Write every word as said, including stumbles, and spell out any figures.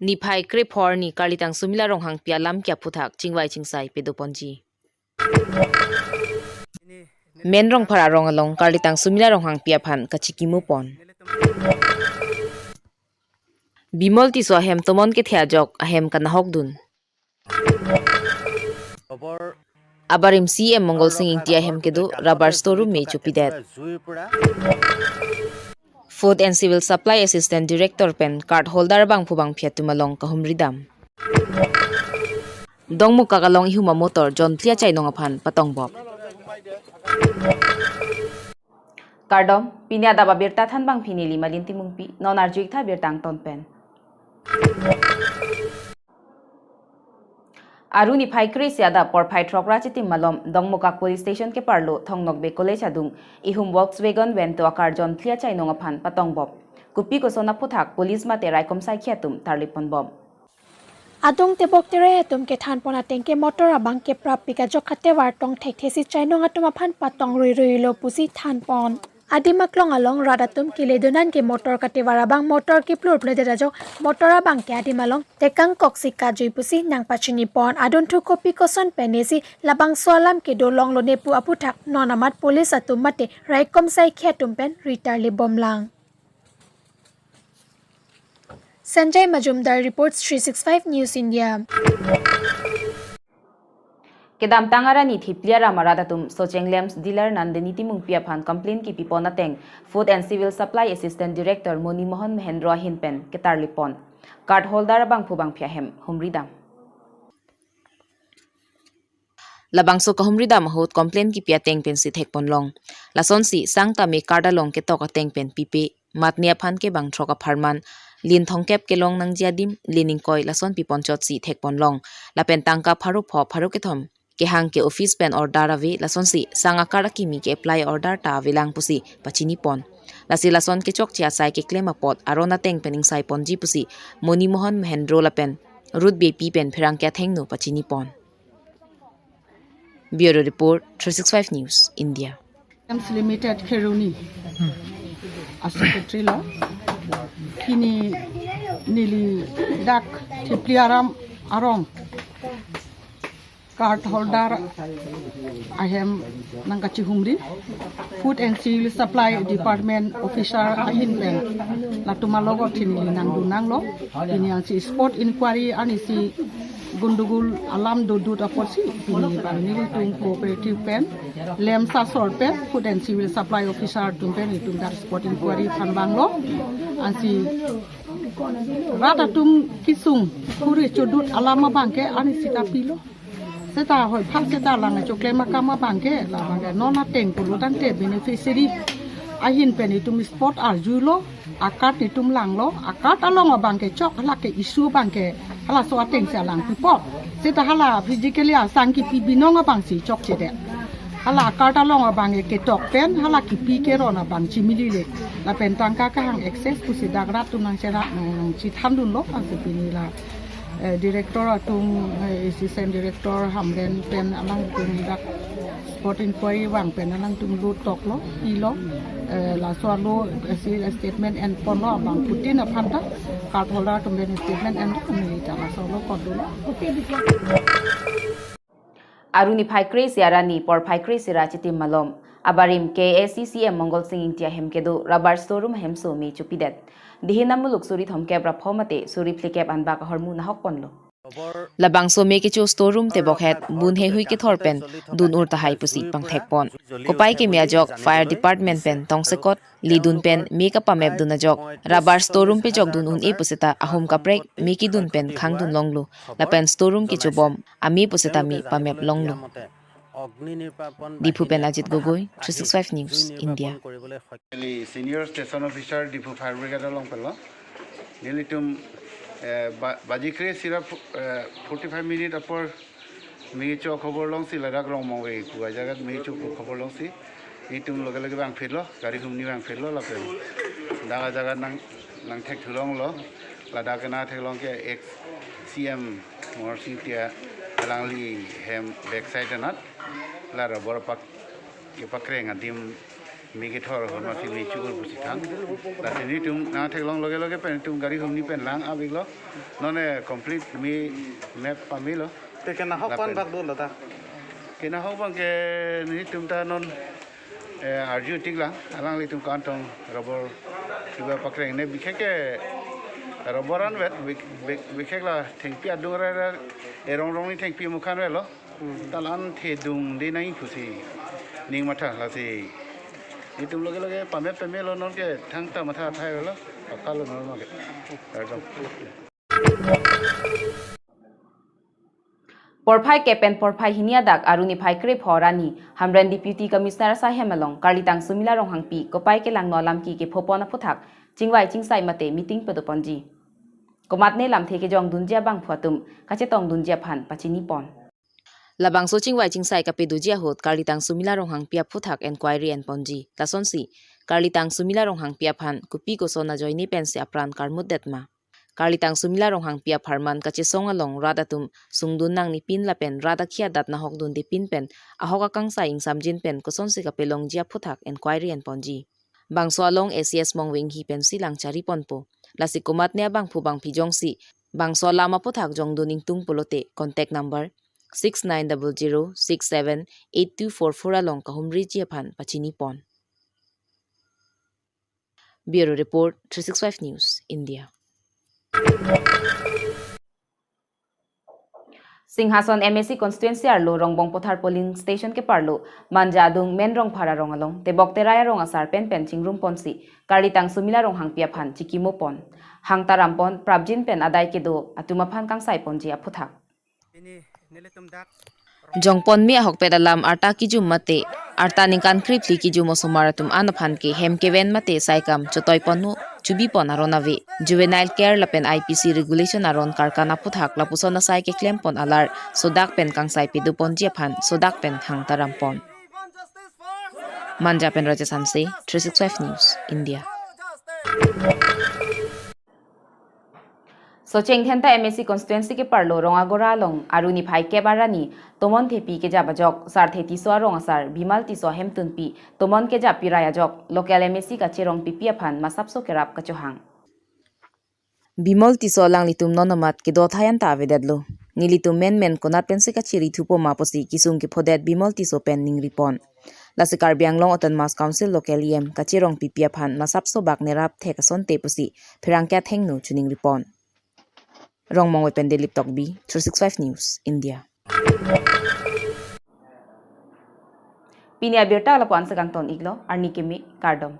Niphai krepho arni Karlitang Sumila Ronghangpi alam ke aphuthak chingvai chingsai pedoponji. Men Rongphar arong along Karlitang Sumila Ronghangpi aphan kachikimupon. Bimol Tisso ahem tomon kethe ajok ahem kanahokdun. Abarim C M Mongal Sing Ingti ahem kedo rubber store room me chopidet. Food and Civil Supply Assistant Director pen card holder abangphu abangpi atum along kahumridam. Dongmukak along ihum amotor jonphli achainong aphan patongbop. Kardom, pini adap abirta thanbang pini Limalin Timungpi, non arju-ik tha birta angton pen. Aru niphai kre-isi adap porphai throk ra chitim malom Dongmukak Police Station keparlo Thong Nokbe College adung ihum Volkswagen Vento akar jonphli achainong aphan patongbop. Kopi koson aphuthak police mate raikom saikhi atum tarliponbom. Adung tebok tere atum kethanpon ateng ke motor abang keprap pik ajok katevar tong thekthesi chainong atum aphan patong ruiruilo pusi thanpon. Adim aklong along rat atum keledunan ke motor katevar abang motor kiplurpledet ajok motor abang ke adim along tekangkoksi kajui pusi nangpachinipon. Adunthu kopi koson penesi labangso alam kedo longlone pu aphuthak non amat police atum mate raikom saikhi atum pen ri tarlibomlang. Sanjay Majumdar reports, three six five News India. Kedamtang arni Thipli aram arat atum Socheng Lamps dealer Nandini Timungpi aphan complaint kipipon ateng Food and Civil Supply Assistant Director Moni Mohan Mahendra ahin pen ketarlipon. Card holder abangphu abangpi ahem humridam. Labangso kahumridam ahut complaint kipi ateng pensi thekponlong. Lasonsi sang tame card along ketok ateng pen pipe, matne aphan ke bangthrok apharman, lin thomkep kelong nangji adim lin ingkoi lason piponchotsi thekponlong. Lapen tangka pharo pho pharo kethom kehang ke office pen order ave, lasonsi sang a-card akimi ke-apply order ta avelang pusi pachinipon. Lasi lason kechokche asai keklem apot aron ateng pen ingsaiponji pusi Moni Mohan Mahendra lapen Ruth Beypi pen pherangke athengno pachinipon. Bureau Report, three six five News India. Lamps Limited Kheroni a-secretary lo. Pini neli dak Thipli aram arong card holder ahem nangkachihumri, Food and Civil Supply Department officer ahin pen latum alogot si neli nangdun nanglo. Pini ansi spot inquiry arnisi gundugul alam dodut apotsi pini bang nelitum cooperative pen, Lamps asor pen, Food and Civil Supply Officer atum pen itum dak spot inquiry aphan vanglo. Ansi rat atum kisung kuri chodut alam abang ke arnisi ta pilo. Seta hoi phak seta lang choklem akam abang ke, labang ke non ateng pulo tangte beneficiary ahin pen itum spot arjulo, a-card itum langlo, a-card along abang ke chok hala ke issue abang ke halaso ateng si alang pipo. Seta hala physically asang kipi binong abang si chokchedet. Hala a-card along abang ke ketok pen hala kipi keron abang chimilile. Lapen tangka kehang excess pusi dak rat atum nangcherap nangchethandunlo ansi pini la eh, director atum, eh, assistant director Hamren pen alangtum dak spot inquiry vang pen alangtum lut toklo, pilo, eh, laso alo, eh, si statement enponlo abangphutin aphan ta card holder atum pen statement en neli ta laso alo kodulo. Aru niphai kre-isi arni porphai kre-isi ra chitim malom abarim K A A C C M Mongal Sing Ingti ahem kedo rubber store room ahemso me chopidet. Dihin amuluk suri thomkep ra pho mate suri phlikep anbak ahormu nahokponlo. Labangso me kecho store room tebokhet bun heihui kethor pen dun-ur tahai pusi pangthekpon. Kopai keme ajok fire department pen tongsekot ledun pen me kapamepdun ajok rubber store room pejokdun un-e puseta ahum kaprek me kedun pen khangdun longlo. Lapen store room kechobom ame puseta me pameplonglo. Diphu pen Ajit Gogoi, three six five News, India. Neli Senior Station Officer Diphu Fire Brigade along penlo. Nelitum, eh, ba-, baji kre-isi ra, eh, forty-five minute apor me kecho khobor longsi ladak Rongmongve pu ajagat me kecho khobor longsi itum loge loge vangphitlo, gari humni vangphitlo lapen dak ajagat nang, nangthekthulonglo, ladak kena theklong ke ex C M Mongal Sing Ingti alangli hem backside anat la rubber pak kepakreng adim Mi kethor horma si mi chukur pusi than. Lasi nelitum nangtheklong loge loge pen nelitum gari humni pen lang-avik lo. Non complete mi map pamelo. Te kenahok pan Lapen bak do lo ta. Kenahok abang ke nelitum ta non, eh, arju tik lang, alanglitum kantong rubber kiba pakrengne bikhek ke rubber anvet bik-, bik-, bikhek la thengpi adung re re, erong rong ni thengpi mukhan re lo. Hmm. Talan thedung de nai pusi ning matha lasi. Nelitum loge loge pamep pamelo non ke thangta matha thai lo, pakalo non ma ke. Kardom. Porphai kep pen porphai hini adak Aru niphai krepho arni Hamren Deputy Commissioner asaihem along Karlitang Sumila Ronghangpi kopai kelangno alam ke kephopon aphuthak chingvai chingsai mate meeting padoponji. Komatne lamthe kejongdunji abangphu atum kachetongdunji aphan pachinipon. Labangso chingvai chingsai kapedoji ahut Karlitang Sumila Ronghangpi aphuthak enquiry enponji. Lasonsi Karlitang Sumila Ronghangpi aphan kopi koson ajoine pensi apran karmutdet ma. Karlitang Sumila Ronghangpi apharman kachesong along rat atum sungdun nangnepin lapen rat akhei adat nahokdundepin pen ahok akangsai ingsamjin pen kosonsi kapelongji aphuthak enquiry enponji. Bangso along A C S Mongve Enghi pensi lang chariponpo. Lasi komatne abangphu bangphi jongsi bangso alam aphuthak jongdun ingtung pulote contact number six nine double zero six seven eight two four four along kahumriji aphan pachinipon. Bureau Report, three six five News, India. Singhason M A C constituency arlo Rongbong Pothar polling station keparlo Manja adung Men Rongphar arong along tebok terai arong asar pen pen chingrumponsi Karlitang Sumila Ronghangpi aphan chikimopon. Hangta rampon prapjin pen adai kedo atum aphan kangsaiponji aphuthak. Jongponme ahokpet alam arta kijum mate arta ningkan krephli kijum osomar atum an aphan ke hem keven mate saikam chotoiponno chubipon aron ave. Juvenile care lapen I P C regulation aron karkan aphuthak lapuson asai keklempon alar sodak pen kangsai pedoponji aphan sodak pen hangta rampon. Manja pen Rajesh Hanse, three six five News, India. Socheng Dhenta M A C constituency keparlo Rongagora along Aru niphai kep arni Tomon Thepi kejap ajok Sarthe Tisso arong asar Bimal Tisso ahemtunpi Tomon kejap pirai ajok local M A C kacherong pipi aphan masapso kerap kachohang. Bimal Tisso alanglitum non amat kedo thai anta avedetlo. Nelitum menmen konat pensi kachiri thupo ma pusi kesung kephodet Bimal Tisso pen ningripon. Lasi Karbi Anglong Autonomous Council local E M kacherong pipi aphan masapso bak nerap thek asonte pusi pherangke athengno chiningripon. Rongmongve pen Dilip Tokbi, three six five News, India. Pini abirta lapu-an si kangton iklo, arni kimi, kardom.